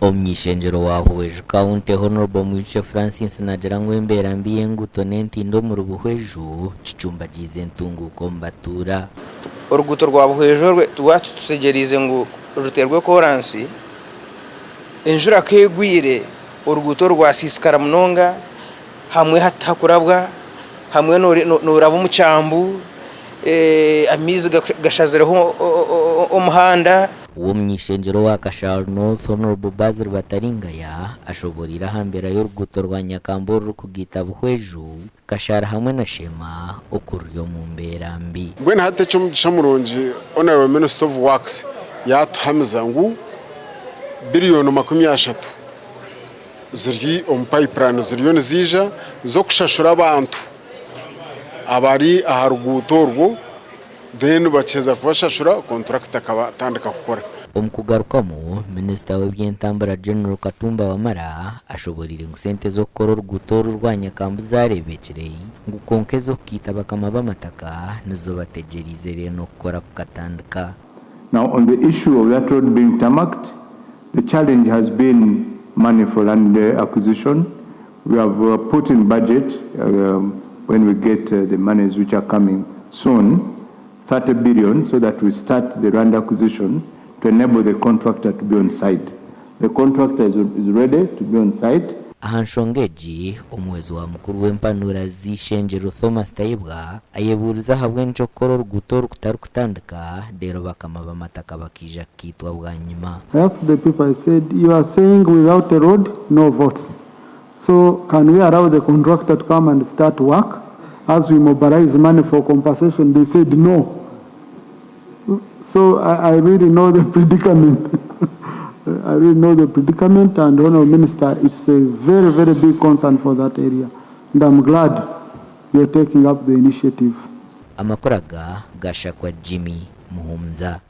Omuny'ishengyero wa Buhweju County, Hon. Mwijukye Francis naagira ngu embeera mbi y'enguuto n'entindo omuri Buhweju kicumbagiize entunguuka omu batuura. Oruguuto rwa Buhweju orwe twaba tutegyereize ngu ruteerwe koransi, enjura ku egwire oruguuto oru rwasiisikara munonga, hamwe tihakurabwa, hamwe nooraba omu kyambu, amaizi gashazireho omuhanda. Ow'omuny'ishengyero owa Kashaaru North, Hon. Basil Bataringaya ashoboreire aha mbeera y'oruguuto rwa Nyakamba orurikugaita Buhweju, Kashari hamwe na Sheema oku ruri omu mbeera mbi. Mbwenu hati eky'omugisha murungi Honourable Minister of Works yaatuhamiza ngu biriyoni 30 ziri omu pipeline ziriyo niziija z'okushashura abantu abari aha ruguuto orwo then bakiheza kubashashura kontrakita akaba atandika kukora. Omu kugarukamu, Minisita w'eby'entambura General Katumba Wamala ashoboreire ngu sente z'okukora oruguuto oru orwa Nyakambu zareebekire ngu kwonka ez'okukiita bakama b'amataka nizo bategyereize reero okukora kukatandika. Now on the issue of that road being tarmacked, the challenge has been money for land acquisition. We have put in budget when we get the monies which are coming soon, 30 billion so that we start the land acquisition to enable the contractor to be on site. The contractor is, is ready to be on site. Aha nshonga egi, omuhwezi wa mukuru w'empanuura z'eishengyero Thomas Tayebwa ayebuurize ahabw'enki okukora oruguuto oru kutarikutandika reero bakama b'amataka bakaija kukiitwa bwanyima. I asked the people, I said, you are saying without a road, no votes. So can we allow the contractor to come and start work as we mobilize money for compensation? They said no. So I really know the predicament. I really know the predicament, and Honorable Minister, it's a very, very big concern for that area. And I'm glad you're taking up the initiative. Amakuru aga gashakwa Jimmy Muhumuza.